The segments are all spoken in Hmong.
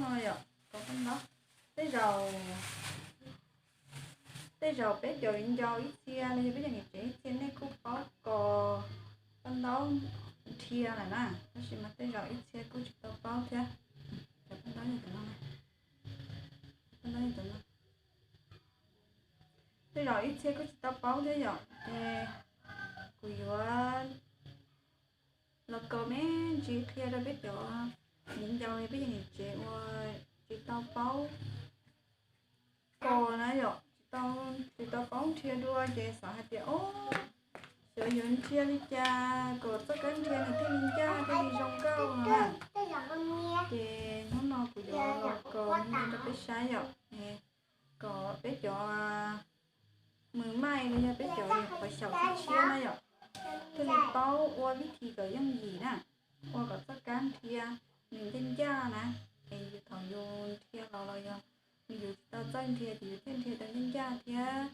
no yom, kos paj ntaub. Tej zaum, tej zaum peb cov viv ncaus ib txhia los yog peb cov niam tsev ib txhia nej kuj paub kos paj ntaub nrhia lawm na, tab sis mas tej zaum ib txhia kuj tsis tau paub thiab. Cov paj ntaub yog cov no, paj ntaub yog cov no. Tej zaum ib txhia kuj tsis tau paub thiab yom, ces kuv yuav los kos me ntsis qhia rau peb cov viv ncaus, peb cov niam tsev uas tsis tau paub kos na yom, tsis tau, tsis tau paub nrhia dua ces xav hais tias, o, xyov yuav nrhia li cas kom txoj kab nrhia nws thiaj li ncaj thiaj li zoo nkauj no na. Ces hnub no kuv yuav los kos li no rau peb saib yom, kom peb cov mws maij los yog peb cov nyuam qhuav xyaum tshiab tshiab na yom, thiaj li paub ua vib thi kom yooj yim na, ua kom txoj kab nrhia nws ncaj ncaj na. Es yus thaum yus nrhia los los yog yus tsis tau txawj nrhia ces yus thiaj nrhia tau ncaj ncaj thiab,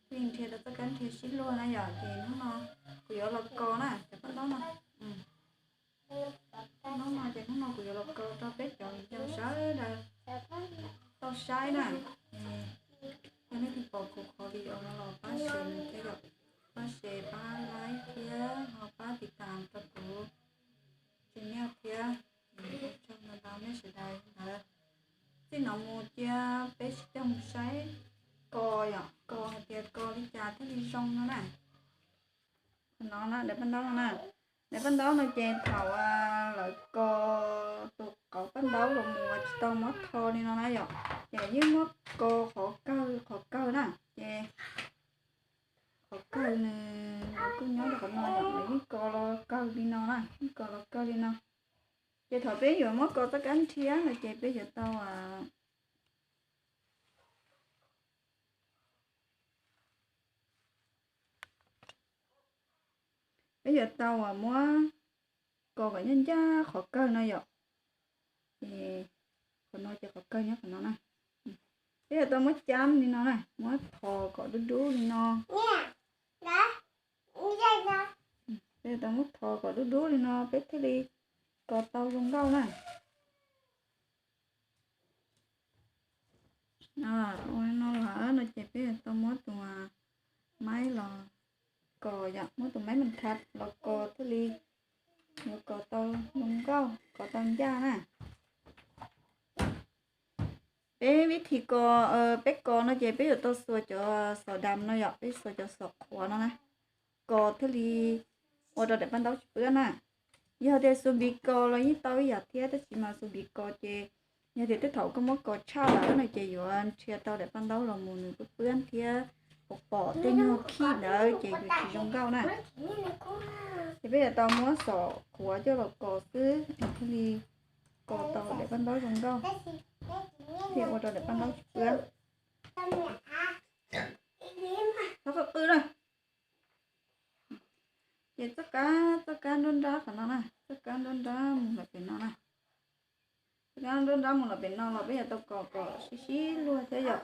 thiaj li nrhia tau txoj kab nrhia sib luag na yom. Ces hnub no kuv yuav los kos na cov paj ntaub no. Hnub no ces hnub no kuv yuav los kos rau peb cov viv ncaus sawv daws tau saib na. Yog nej twg pom kuv qhov video no los pab share thiab yom, pab share pab like thiab ho pab tiv tam rau kuv channel thiab. Ua tsaug ntau ntau nej sawv daws ntawd. Txij no mus cia peb sib coj mus saib kos yom, kos hais tias kos li cas thiaj li zoo no na. Qhov no na, daim paj ntaub no na. Daim paj ntaub no ces thaum lawv kos tus qauv paj ntaub los mus tsis tau muab tho li no na yom, ces lawv yeej muab kos qhov kawg qhov kawg na. Ces qhov kawg nws kuj nyob rau qhov no yom, lawv yeej kos los kawg li no na, yeej kos los kawg li no. Ces thaum peb yuav muab kos txoj kab nrhia no ces peb yuav tau peb yuav tau muab kos kom ncaj ncaj qhov kawg no yom. Ces qhov no ces qhov kawg nyob qhov no na. Peb yuav tau muab cab li no na, muab thos kom dub dub li no. Peb yuav tau muab thos kom dub dub li no peb thiaj li kos tau zoo nkauj na. Ua li no lawm no ces peb yuav tau muab tus maib los kos yom, muab tus maib maj khav los kos thiaj li yuav kos tau zoo nkauj, kos tau ncaj na. Peb vib thi kos, peb kos no ces peb yuav tau xuas cov xos dam no yom, peb xuas cov xos qhuav no na, kos thiaj li ua rau daim paj ntaub tsis pwb na. Yog tias xuas npiv kos los yeej tau ib yam thiab, tab sis mas xuas npiv kos ces yog tias tej thaum koj muab kos tshaj lawm no ces yuav nrhia tau daim paj ntaub los mus nws pwb pwb thiab, pom pom tej nyuag khib ntawd ces yuav tsis zoo nkauj na. Ces peb yuav tau muab xos qhuav coj los kos xwb thiaj li kos tau daim paj ntaub zoo nkauj, thiaj ua rau daim paj ntaub tsis pwb. Txhob qw na. Ces txoj kab, txoj kab nruab nrab qhov no na, txoj kab nruab nrab mus lawm pem no na. Txoj kab nruab nrab mus lawm pem no los peb yuav tau kos kom sib sib luag thiab yom.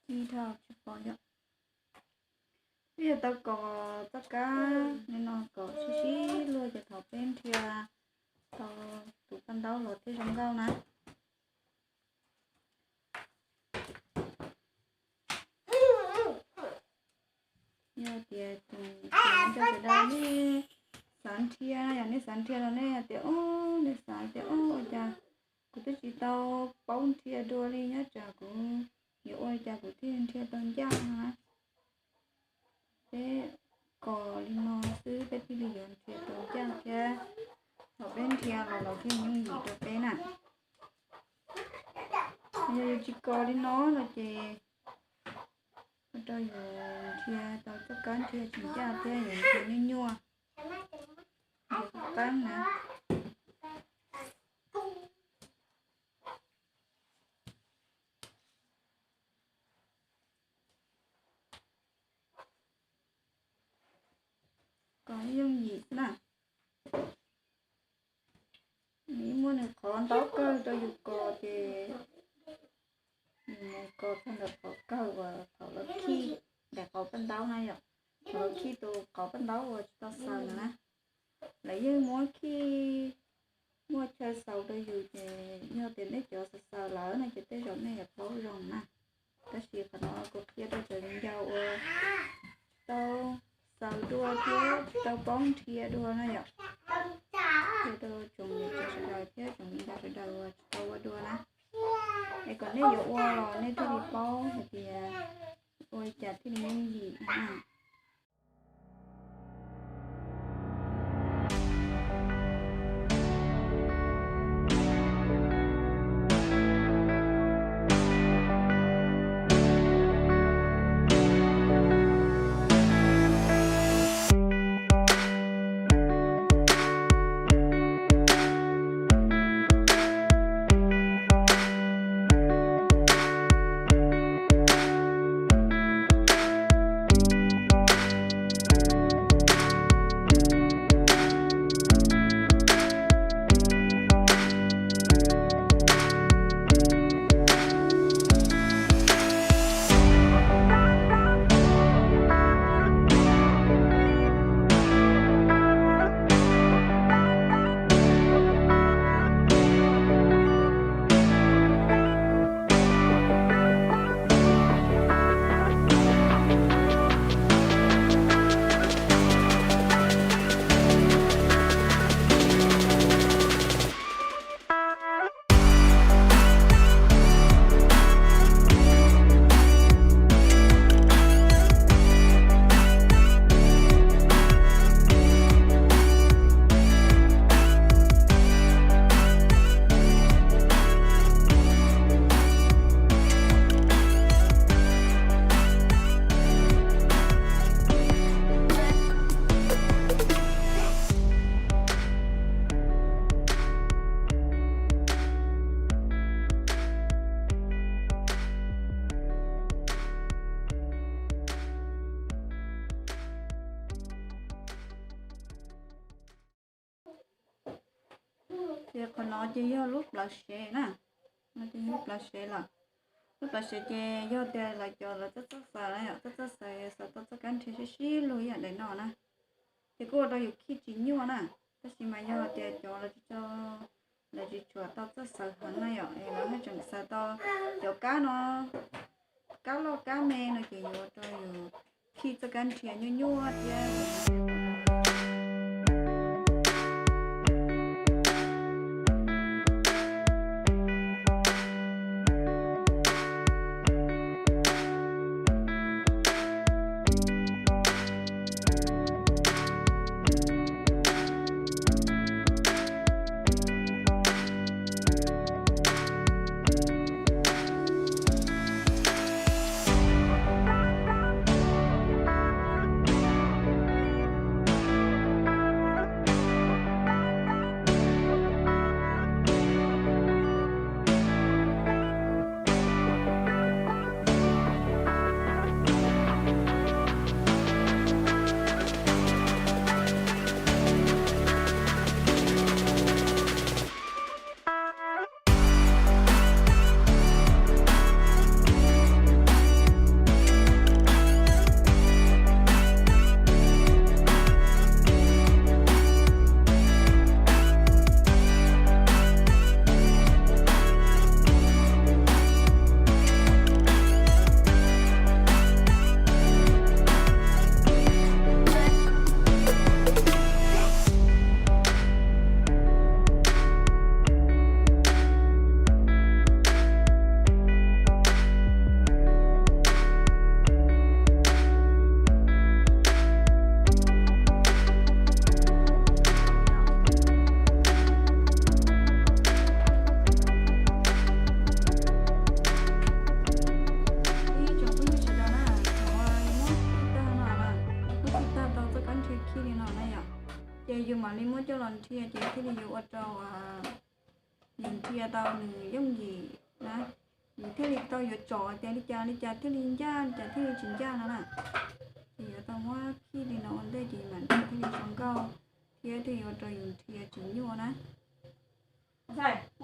Ci dhau tsis pom yom. Peb yuav tau kos txoj kab li no kom sib sib luag ces thaum peb nrhia tau tus paj ntaub los thiaj zoo nkauj na. Yog tias tus, tus sawv daws nej xav nrhia, yog nej xav nrhia los nej tias, o, nej xav tias, o, ua cas kuv twb tsis tau paub nrhia dua li, nyob tsam kuv yuav ua li cas kuv thiaj nrhia tau ncaj no na. Peb kos li no xwb peb thiaj li yuav nrhia tau ncaj thiab, thaum peb nrhia los lawv thiaj yooj yim rau peb na. Yog yus tsis kos li no no ces ua rau yus nrhia tau txoj kab nrhia tsis ncaj thiab yus nrhia nyuaj nyuaj, yus qeeb na. Kos yooj yim xwb na. Nws muaj nws qhov ntaub kawg rau yus kos ces nws mus kos txog ntawm qhov kawg uas thaum lawv khij daim qauv paj ntaub na yom, thaum lawv khij tus qauv paj ntaub uas tsis tau xaws na. lawv yeej muab khij muaj chaw xaus rau yus ces yog tias nej cov xaws xaws lawm no ces tej zaum nej yuav paub zoo na. Tab sis qhov no kuv qhia rau cov viv ncaus uas tsis tau xaws dua thiab tsis tau paub nrhiav dua na yom. Qhia rau tsoom niam txiv sawv daws thiab tsoom viv ncaus sawv daws uas tsis tau ua dua na. Es kom nej yuav ua los nej thiaj li paub hais tias ua li cas thiaj li yooj yim na. Ces qhov no ces yog lub plawv sev na, no ces yog lub plawv sev lawm. Lub plawv sev ces yog tias lawv cov lawv txawj txawj xaws na yom, txawj txawj xaws, xaws tau txoj kab nrhiav sib sib lug ib yam daim no na, ces kuj ua rau yus khij tsis nyuaj na. Tab sis mas yog tias cov lawv tsis tau, lawv tsis tshua tau txawj xaws heev na yom, es lawv haj tseem xaws tau cov kab no, kab loj kab me no ces yuav ua rau yus khij txoj kab nrhiav nyuaj nyuaj thiab. Ib tsoom phooj ywg sawv daws na, thaum uas yus muab khij tag no na, muab khij tag tau txoj kab nrhiav khij li no na yom, ces yus mam li muab coj los nrhiav ces thiaj li yuav ua rau yus nrhiav tau nws yooj yim na, yus thiaj li tau yuav tsom tias li cas li cas thiaj li ncaj, li cas thiaj li tsis ncaj no na. Ces yuav tau muab khij li no ua ntej ces mam nrhiav thiaj li zoo nkauj thiab thiaj yuav ua rau yus nrhiav tsis nyuaj na. Ces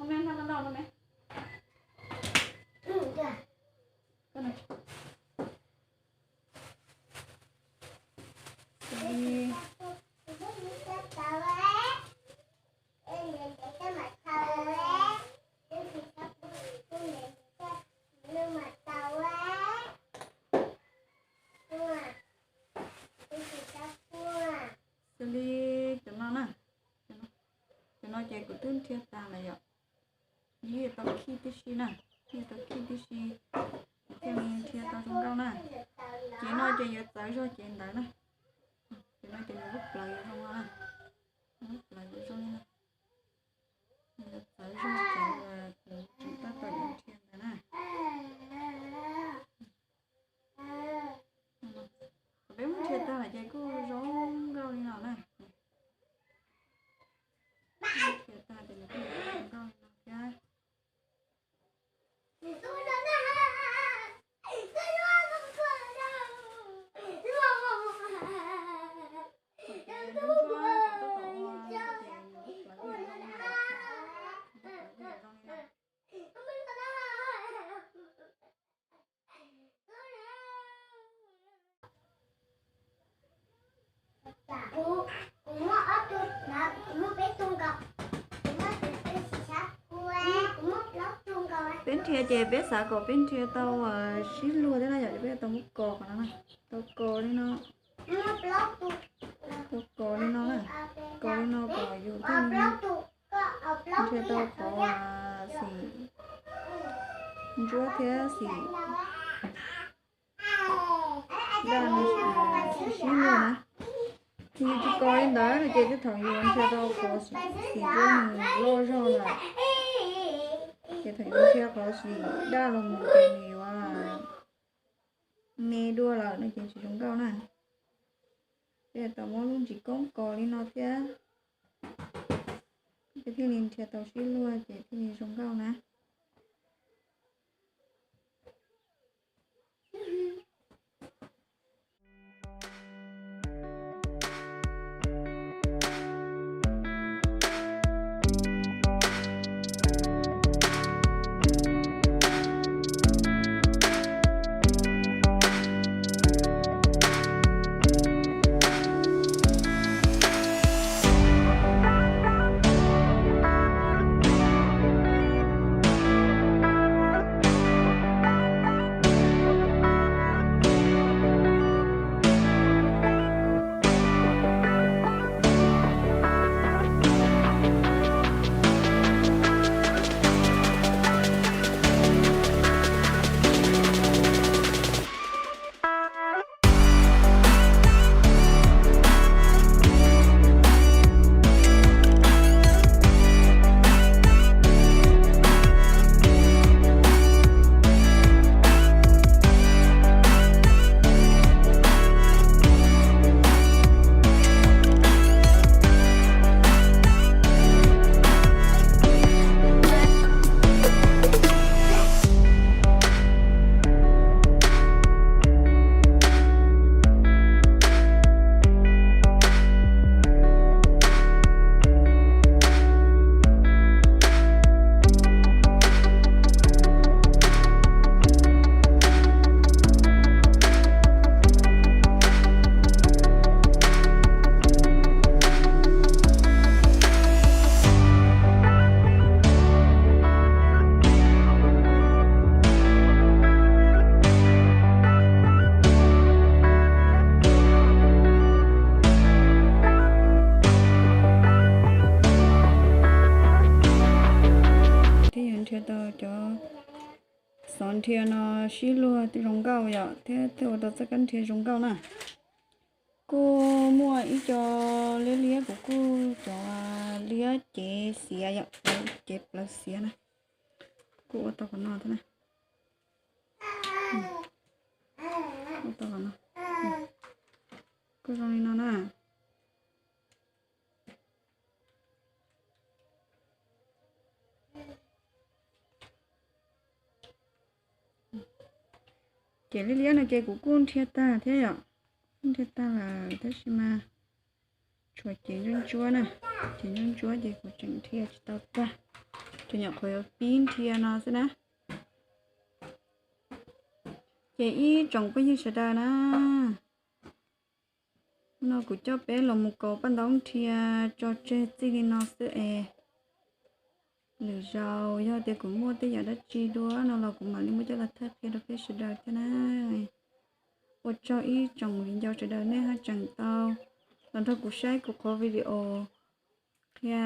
No ces kuv twb nrhiav tag lawm yom. Yeej tau khij tib si na, yeej tau khij tib si, thiaj li nrhiav tau zoo nkauj na. Ces no ces yuav txawv zog ces ntawd na. Ces no ces nws lub plawv yuav zoo no na, lub plawv yuav zoo li no. Nws yuav txawv zog ces kuv tseem tab tom yuav nrhiav ntawd na. Thaum peb muab nrhiav tag lawm ces kuj zoo nkauj li no na. Nrhiav tag ces nws kuj zoo nkauj li no thiab. Peb nrhiav ces peb xav kom peb nrhiav tau sib luag thiab na yom, ces peb tau muab kos qhov no na, tau kos li no, tau kos li no na, kos li no kom yus thiaj li nrhiav tau qhov xim ntsuab thiab xim daj no sib luag na. Yus tsis kos li ntawd no ces tej thaum yus nrhiav tau qhov xim ntsuab nws loj zog lawm, ces thaum yus nrhiav qhov xim daj los mus ces nws yuav me dua lawm no ces tsis zoo nkauj na. Peb tau muab lub ntsis koob kos li no thiab, peb thiaj li nrhiav tau sib luag ces thiaj li zoo nkauj na. Thiab yog nrhiav tau cov xov nrhiav no sib luag zoo nkauj yom, thiab thiaj ua tau txoj kab nrhiav zoo nkauj na. Kuj muaj ib co liab liab, kuv kuj cov liab cev xiav yom, cev plawv xiav na. Kuj ua tau qhov no thiab na. Ua tau qhov no. Kuj zoo li no na. Ces liab liab no ces kuv kuj nrhiav tag thiab yom. Kuj nrhiav tag lawm tab sis mas tshuav cev ntsuab ntsuab na. Cev ntsuab ntsuab ces kuv tseem nrhiav tsis tau tag. Cov nyuam qhuav yuav pib nrhiav no xwb na. Ces ib tsoom phooj ywg sawv daws na, no kuv coj peb los mus kaus paj ntaub nrhiav tso tseg txij li no xwb es. Lwm zaus yog tias kuv muaj tej yam dab tsi dua no los kuv mam li muab coj los thaij qhia rau peb sawv daws thiab na. Ua tsaug ib tsoom viv ncaus sawv daws nej ho tseem tau los nrog kuv saib kuv qhov video qhia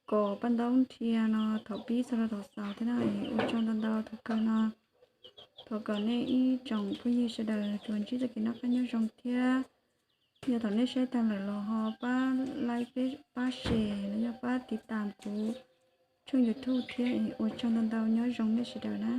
kom paj ntaub nrhia no thaum pib txog rau thaum xaus thiab na. Ua tsaug ntau ntau tus kawg no. Thov kom nej ib tsoom phooj ywg sawv daws tsuas ntsib txoj kev noj qab nyob zoo thiab yog thaum nej saib tag lawm los ho pab like, pab share los yog pab tiv tam kuv tshooj YouTube thiab. Ua tsaug ntau ntau, nyob zoo nej sawv daws na.